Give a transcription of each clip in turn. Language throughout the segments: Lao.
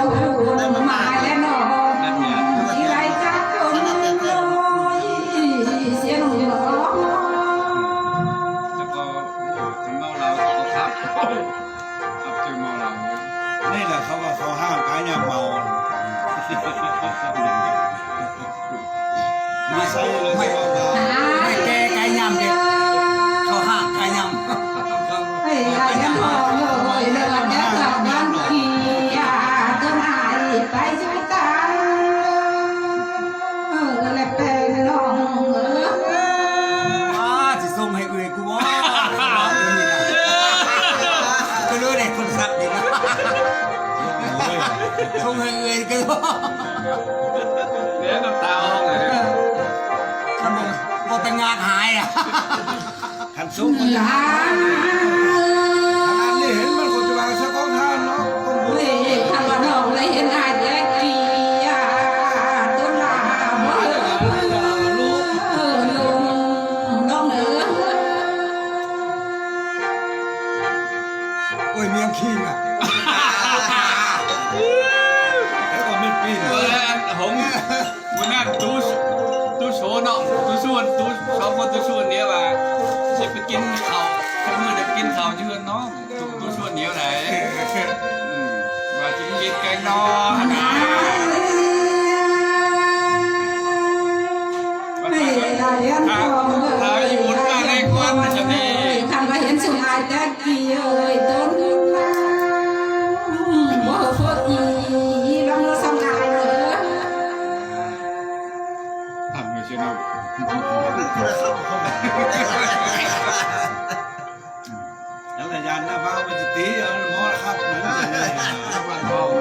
ມາແລະນ້ອງ ທີ່ໄດ້ຈັກຄົນນ້ອຍເສຍໜູຍ. ແລ້ວກໍຄັນເມົາເຫຼົ້າກໍຂັບ ຂັບເຈີເມົາເຫຼົ້າ. ນີ້ແຫຼະເຂົາວ່າເຂົາຫ້າມກາຍຍາມເມົາ. ໄມ່ໃຊ່ເລີຍ ໄມ່ ເວົ້າວ່າ ໄມ່ແກ່ກາຍຍາມເດັກ ເຂົາຫ້າມກາຍຍາມ. ເອີຍ ກາຍຍາມເມົາເລີຍ ເລີກກັນກັບບ້ານເກຍ ຈົນອາຍໄປຊ່ວຍກັນ ເອີ ແລະເປັນນ້ອງເອີຍ. ອ້າ ຊິສົ່ງໃຫ້ເອື້ອຍ ກູບໍ່ ກໍເລີຍໄດ້ຄົນສັກອີກ ໂອ້ຍ ສົ່ງໃຫ້ເອື້ອຍກໍ ເຫຼືອນ້ຳຕາອອກເລີຍ ຄັນບໍ່ ບໍ່ໄປງາກຫາຍອະ ຄັນຊຸກມັນຈະຫາຍ ຂະໜາດນີ້ເຫັນມັນກໍຈະວ່າສະຂອງທ່ານເນາະ ຄົນບໍ່ ເອີຍ ຄັນວ່ານ້ອງແລ ເນາະ ໂຕຊວນ ໂຕ ສອງຄົນໂຕຊວນນີ້ວ່າ ຊິໄປກິນເຂົ້າ ຈັກມື້ໄດ້ກິນເຂົ້າຢູ່ເຮືອນນ້ອງ ໂຕ ໂຕຊວນນີ້ໄດ໋ ອືມ ວ່າຊິໄປກິນແກງໜໍ່ຫັ້ນນະ ເອີຍ ລະລຽນ ເອີຍ ເອີຍ ເອີຍ ຄັນວ່າເຫັນຊຸມອ້າຍແຕ່ກີ້ເອີຍ ຕົ້ນນາງບໍ່ພໍກີລອງເລີສຳອາຍເອີຍ. ທຳຢູ່ຊິເນາະ ນັ້ນກໍໄດ້ຄັບ ແລ້ວກໍຢ້ານໜ້າບ້ານມັນຊິຕີ ເອົາໝໍລະຄັບ ນັ້ນກໍໄດ້ ເອ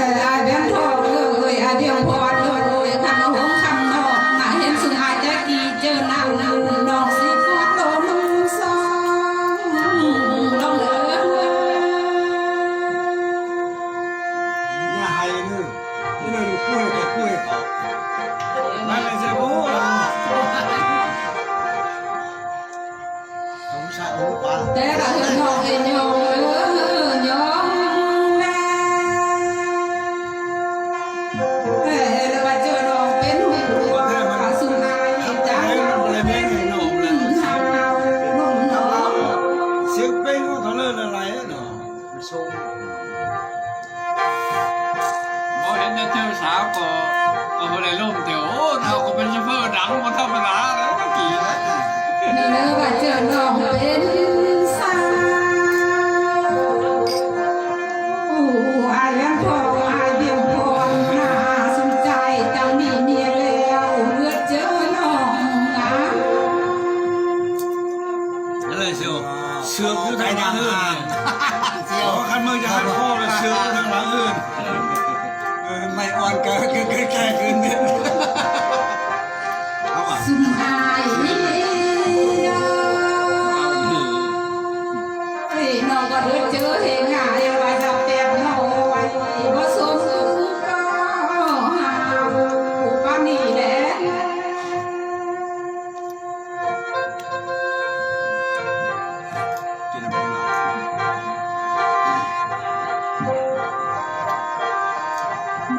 ີ ອ້າຍແບງທອງເອີຍ ອ້າຍດຽງພອນເອີຍ ຄັນວ່າຫົງຄຳນອກ ມາເຫັນຊຸມອ້າຍແຕ່ກີ້ ເຈີນາງນ້ອງຊິກອດລົມຊອງ ນ້ອງເອີຍ ຢ່າໄຫ້ເດີ ນີ້ນະ ກວຍກໍກວຍເຂົາ ມາເລີຍເສຍໂອ້ ແຕ່ລະເຮືອນນ້ອງເອີຍ ຍອງເອີຍ ຍອງນາ ເອີ ລະວ່າເຈີນ້ອງເປັນຫົວ ປາສຸນາຍຈັງ ມັນບໍ່ໄດ້ແມ່ນໃຫ້ນ້ອງນະ ສຽງເປັງຂອງເຂົາເລີຍລະໄຫຼເນາະ ມັນສູງ ບໍ່ເຫັນແຕ່ເຈີສາວກໍ ກໍບໍ່ໄດ້ລົມແຕ່ ໂອ້ ເຮົາກໍເປັນໂຊເຟີດັງບໍ່ທຳມະດາແລ້ວຕະກີ້ນະ ເລີວ່າເຈີນ້ອງເປັນສາວ ອ້າຍແຫຼມທອງ ອ້າຍດຽງພອນ ໜ້າສົນໃຈ ຈັ່ງມີເມຍແລ້ວ ເລືອກເຈີນ້ອງງາມ ນັ້ນແຫຼະ ເສືອກ ເສືອກຢູ່ທາງຫຼັງເຮືອນ ເສືອກ ຄັນມຶງຈະຫັກຄໍລະເສືອກຢູ່ທາງຫຼັງເຮືອນ ເອີ ໄມ້ອ່ອນກະ ກະ ກະແກ່ຂຶ້ນ ເອົາວ່າ ຊຸມອ້າຍເອີຍ ເອີຍ ນ້ອງກໍເລີດເຈີເຮງາ ຢ່າວ່າຈະແປບນ້ອຍ ບໍ່ສົມກໍຫາປານນີ້ແຫຼະ.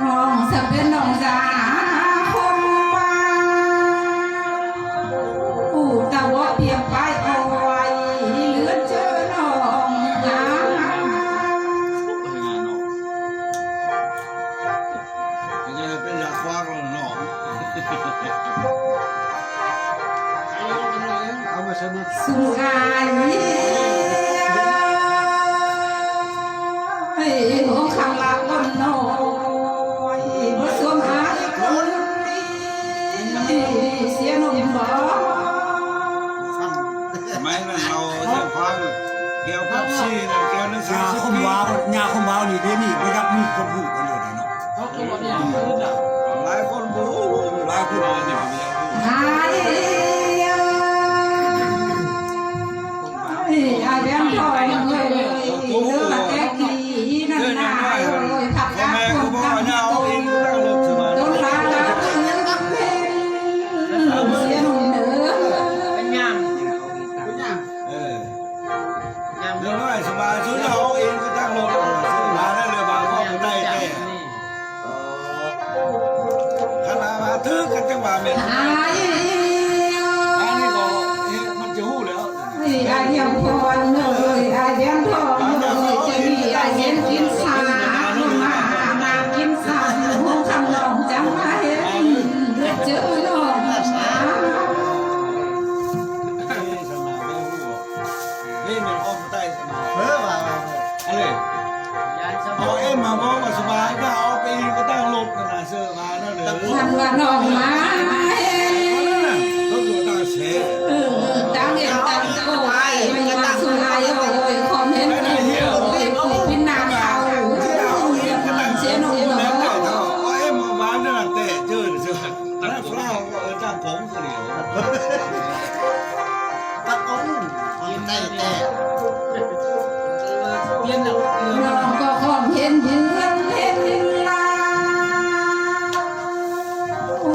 ນ້ອງສະເປັນນ້ອງສາຄົນວ່າ ອູຕາວອກພຽງປາຍເອົາໄວ້ ເຫຼືອເຈີນ້ອງງາມ. ເປັນຢາກຄວາກແລ້ວເນາະ ເອົາມາໃສ່ໝົດ ສຸງອາຍ ໂຮງຄຳລາຄົນນ້ອຍ ບໍ່ສວມອາຍຄົນດີ ເສຍໜຸ່ມບໍ່ ສະໄໝນັ້ນເຮົາຈະຟັງ ແກ້ວເປັບຊີນັ້ນແກ້ວໜຶ່ງ ຍາຄົມວາວ ຍາຄົມວາວນີ້ ດຽວນີ້ບໍ່ຢາກມີຄົນຮູ້ກັນເລີຍເນາະ ເຂົາຄືບໍ່ມີຫຍັງຄືນນະ ຫຼາຍຄົນບໍ່ຮູ້ ຫຼາຍຄົນບໍ່ຮູ້ ອາຍ ອາຍແບງທອງເອີຍ ເອີ ແຕ່ກີ້ນັ້ນນາເອີຍ ຜັກກາດຄົນກຳຕົນ ຕົນລາລາເອີຍ ເສຍໜຸ່ມເອີຍ ເປັນຫຍັງ ເປັນຫຍັງ ເອີ ຢ່າງ ເລື່ອງນ້ອຍສະບາຍສຸດ ເຮົາເອງກໍຕັ້ງລົດ ມາໄດ້ເລີຍ ບາງຄອກກໍໄດ້ແຕ່ ຄັນວ່າມາຖືກກັນຈັງຫວະແມ່ນ ອັນນີ້ກໍ ເອະ ມັນຈະຮູ້ແລ້ວ ອາຍດຽງພອນເອີຍ ອາຍດຽງທອງເອີຍ ຈະມີອາຍເຢັນກິນຊາ ມາ ມາກິນຊາ ໂຮງຄຳນ້ອງຈັງມາເຫັນ ເລືອດເຈີນ້ອງມາ. ນີ້ແມ່ນອອກໃຕ້ ເອີ ວ່າ ອັນນີ້ ເອົາເອັມມາບອກວ່າສະບາຍ ກໍເອົາໄປອີກ ກໍຕັ້ງລົດນັ້ນນະ ເຊີມານັ້ນເດີ ຄັນວ່ານ້ອງມາເຫັນ ເອີ ຕາເສ ເອີ ຕາເຫັນຕາໂກ ມັນວ່າສຸລາຍໂອ້ຍ ຄອມເຫັນເອີຍ ເປັນໜ້າເຂົາ ເສຍໜຸ່ມເນາະ ເອົາເອັມມາບານນັ້ນແຕ່ເຈີ ເຊີ ນັ້ນລາວກໍເອີ້ນຕາກົງ ຕາກົງ ຄວາມໃຈແຕກ ນ້ອງກໍຄອມເຫັນເຮືອນເຫັນລາ ໂອ້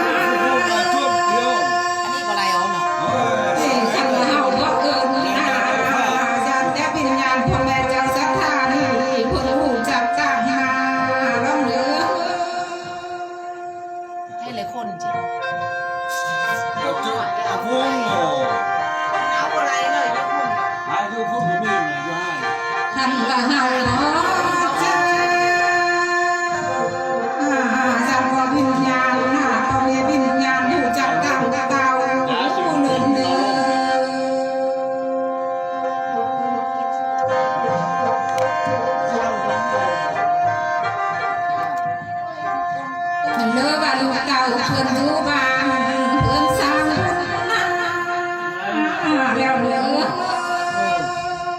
ອັນນີ້ບໍ່ໄດ້ເອົາເນາະ. ເອີ ຄັນວ່າເຮົາບໍ່ເອີ້ນຫາ ຢ້ານແຕ່ວິນຍານພໍ່ແມ່ເຈົ້າສັດທານີ້ ເພິ່ນຮູ້ຈັກຕາມຫາລອງເດີ. ໃຫ້ຫຼາຍຄົນຈິ ເອົາຈຸ ເອົາພຸ້ນເນາະ ເອົາບໍ່ໄດ້ເລີຍຢູ່ພຸ້ນ ຫາຢູ່ພຸ້ນບໍ່ມີແມ່ນຢູ່ຫັ້ນ. ຄັນວ່າເຮົາເນາະ ເຈົ້າ ອາ ຈຳບໍ່ວິນຍານນະ ພໍ່ແມ່ວິນຍານຮູ້ຈັກຕາມເກົ່າຜູ້ໜຶ່ງເດີ. ເລີວ່າລູກເຕົ້າເພິ່ນຢູ່ບ້ານເຮືອນຊານແລ້ວເດີ.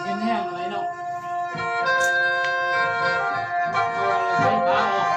ເປັນແຮງໄວເນາະ ໄຟຟ້າອອກ.